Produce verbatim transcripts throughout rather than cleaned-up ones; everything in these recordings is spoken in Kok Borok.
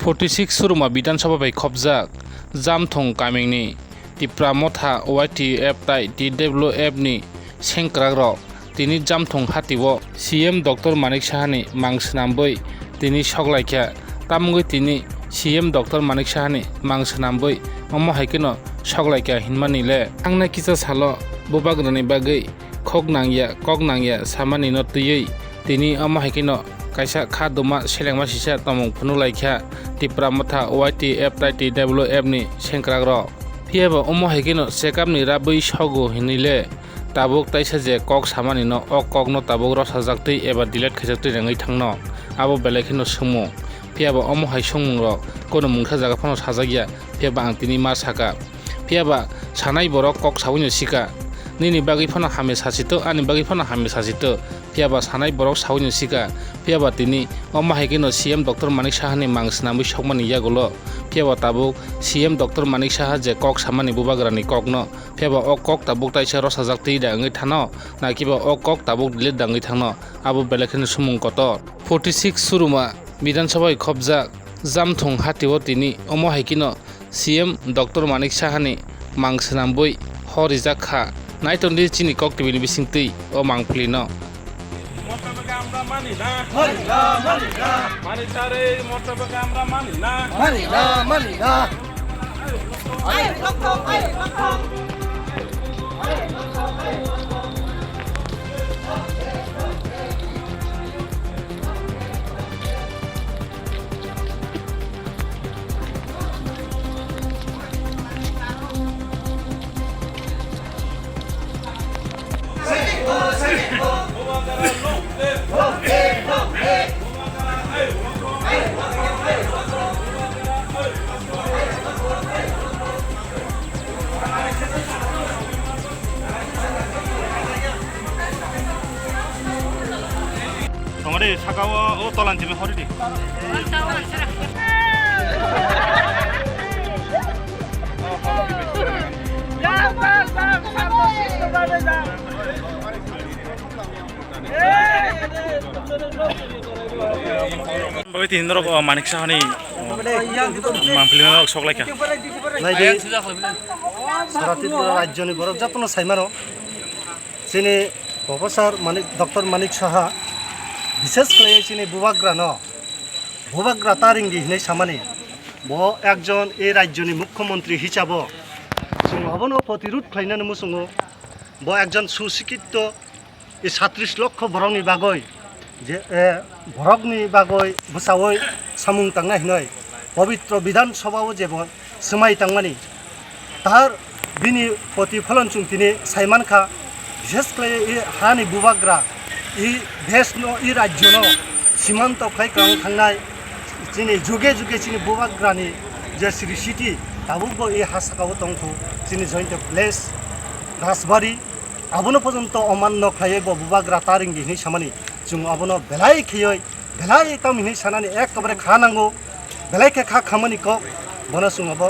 Forty six Suruma Bidhan Sabha bai khopjak Jamthung kamingni Tipra Motha Y T F tai T W F ni sengkrakrok tini Jamthung hatio C M Doctor Manik Sahani mang swnambwi tini soklaikha. Tamungwi tini C M Doctor Manik Sahani mang swnambwi omo hai kheno soklaikha hinmani le thangnai kisa salo bubagrani bagwi khok nangya, kok nangya samani no twiwi tini omo hai kheno kaisa kha duma selengma sisa tongmung phunukhlaikha Tipra Motha Y T F tai T W F ni sengkrakrok. Phiyaba omo hai kheno check up ni rabwi sogo hinwi le tabuk taisa je kok samani no o kok no tabuk rosajaktwi eba delete khaijaktwi rengwi thangno abo belai kheno swngmung. Phiyaba omo hai swngmungrok kono mungsa jaga phano sajakya, phiyaba ang tini ma saka. Phiyaba sanai borok kok saui no sika, nini bagwi phano hamya sachito, ani bagwi phano hamya sachito. Phiyaba sanai borok saui no sika. Phiyaba tini omo hai kheno C M Doctor Manik Sahani mang swnamwi sokmani yagulo. Phiyaba tabuk C M Doctor Manik Saha je kok samani bubagrani kokno, phiyaba o kok tabuk taisa rosajaktwi da wngwi thano, nakiba o kok tabuk delete da wngwi thangno, abo belai kheno swngmung kotor. Forty six Suruma Bidhan Sabha bai khopjak Jamthung hatio tini omo hai kheno C M Doctor Manik Sahani mang swnambwi hor rijak kha. Nai tongdi chini Kok T V ni bisingtwi o mangpili no. মতলবকে আমরা মানি না। মানি না, মানি না। মানি স্যার, এই মতলবকে আমরা মানি না। মানি না, মানি না। Tongori saka o, o tolan timi hori di. Bagwi tini norok, o, Manik Sahani, o, mangpili norok sok laikha. Naidi, sara Tripura rajyoni borok jotono saimano. Chini Professor Manik, Doctor Manik Saha, bishesh khlaiwi chini bubagrano, bubagra ta ringdi hinwi samani. Bo ekjon ei rajyoni mukhyamantri hisabo chwng obono protirud khlainani muchungo. Bo ekjon susikito, ei satris lokho borokni bagwi je, eh, borokni bagwi bwchaui samung tangna hinwi Pabitro Bidhan Sabha o jebo swmai tangmani. Tar bini protipholon chwng tini sai mankha, bishesh khlai e hani bubagra, e desh no, e rajyo no simanto khlai kwrwng thangnai chini juge juge chini bubagrani je srishti tabukbo e ha sakao tongkhu chini jointo place Rajbari. Abono pojonto oman no khlaiwi bo bubagra ta ringdi hinwi samani. Chwng abono belai kheyoi, belai tamo hinwi sanani ekkabare kha nango, belai khe kha khamani kok, bono chwng abo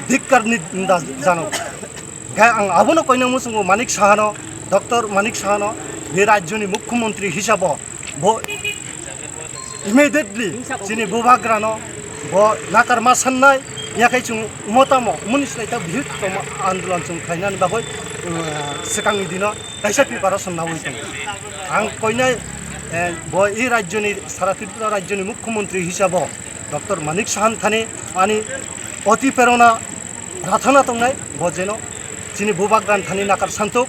dhikkar ni da jano. Khe ang abono koinangmo chwngo Manik Sahano, Doctor Manik Sahano, be rajyoni mukhyamantri hisabo bo immediately chini bubagrano bo nakar ma sannai, yakhai chwng motamo muni slai ta bihik tongma andolon chwng khlainani bagwi, uh, swkangni dino kaisa preparation nawi tongo. Ang koinai, eh, bo e rajyoni, sara Tripura rajyoni mukhyamantri hisabo Doctor Manik Sahan thani ani oti prerona rathana tongnai, bo jeno chini bubagrani thani nakar santok.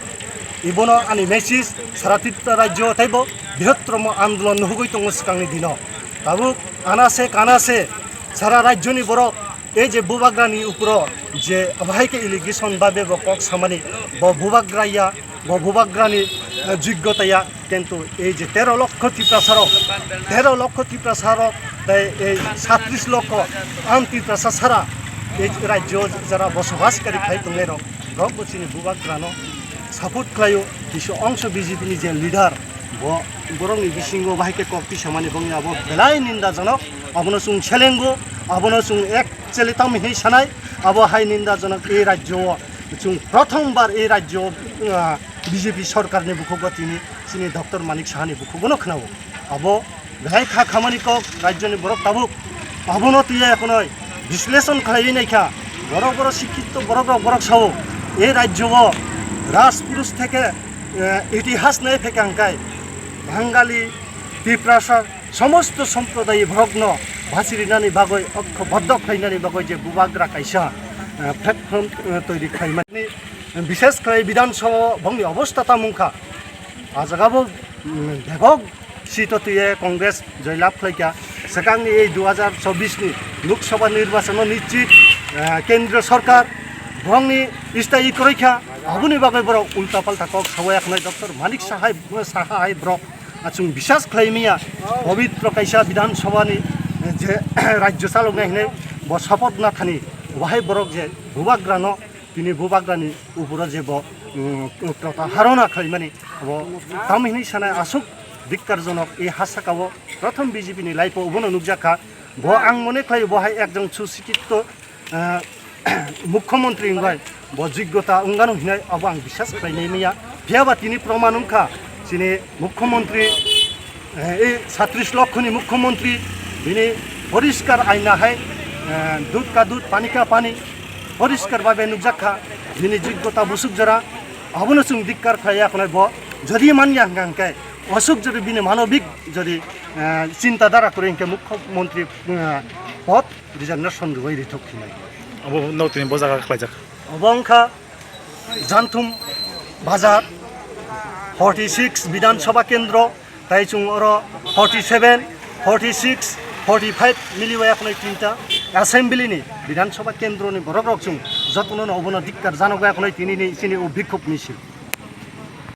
Ibono ani message sara Tripura rajyo teibo brihottomo andolon nuhugwi tongo swkangni dino. Tabuk anase kanase sara rajyoni borok ei je bubagrani upro je bahai khe allegation ba bebo kok samani, bo bubagra ya, bo bubagrani, eh, joggota ya, kintu ei je tero lokkho Tiprasarok, tero lokkho Tiprasarok tei ei satris lokkho ang Tiprasa sara ei rajyo jara bosobas kari khai tongnairok, borokbo chini bubagrano support khlaio. Kisa ongso B J P ni je leader, bo borokni bisingo bahai khe kok tisamani bongni abo belai nindajonok, abono chwng selengo, abono chwng actually tamo hinwi sanai, abo hai nindajonok ei rajyo o chwng prothom bar ei rajyo o, ah, B J P sorkarni bukhugo tini chini Doctor Manik Sahani bukhugono khwnao. Abo belai kha khamani kok rajyoni borok tabuk Abono twiya ekhonoi bisleshon khlaiwi naikha, borok borok sikkito borok rok borok sao, ei rajyo o rajpurush theke, eh, itihas nai phekha hwnkhe Bangali, Tiprasa, somosto somprodayi borokno basirinani bagwi, okkoboddo khlainani bagwi je bubagra kaisa, eh, platform, eh, toiri khlaimani, bishesh khlai Bidhan Sabha o bongni obostha tamo wngkha. A jaga bo, mm, bebak seat o twiwi Congress joy lab khlaikha. Swkangni ei dui hajar chobbish ni Lok Sabha nirbachon o nischit, eh, Kendriya Sorkar borokni sthayi kwrwi kha. Aboni bagwi borok ulta palta kok sawi ekhonoi Doctor Manik Sahai, Saha hai borok, ah, chwng bisas khlai manya, pobitro kaisa Bidhan Sabha ni, eh, je rajyo chaloknai hinwi bo sapat nathani, bo hai borok je bubagrano, tini bubagrani uporo je bo, um, protaharo na khlaimani, bo tamo hinwi sanai aswk dikkarjonok. E ha saka o prothom B J P ni life o obono nukjak kha. Bo ang mone khlai bo hai ekjon susikito, ah, mukhyamantri wngbai bo joggota wngano hinwi abo ang bisas khlainai manya. Phiyaba tini proman wngkha chini mukhyamantri, eh, ei satris lokhoni mukhyamantri, bini poriskar aina hai, eh, dud ka dud, pani ka pani, poriskar babe nukjak kha bini joggota busuk jora. Abono chwng dikkar khlai ya khwnai bo, jodi manya hwnkha hwnkhe, aswk jodi bini manobik jodi, eh, chinta dhara kwrwi hwnkhe mukhyamantri, eh, pod resignation rwui rithok hinwi. Abo no tini bo jaga khlaijak. Obo wngkha Janthum Bazar, forty six Bidhan Sabha Kendro, tai chwng oro forty seven, forty six, forty five miliwi ekhonoi tinta assembly ni Bidhan Sabha Kendro ni borok rok chwng jotono no obono dikkar janogo ekhonoi tini ni chini o bikhok misil.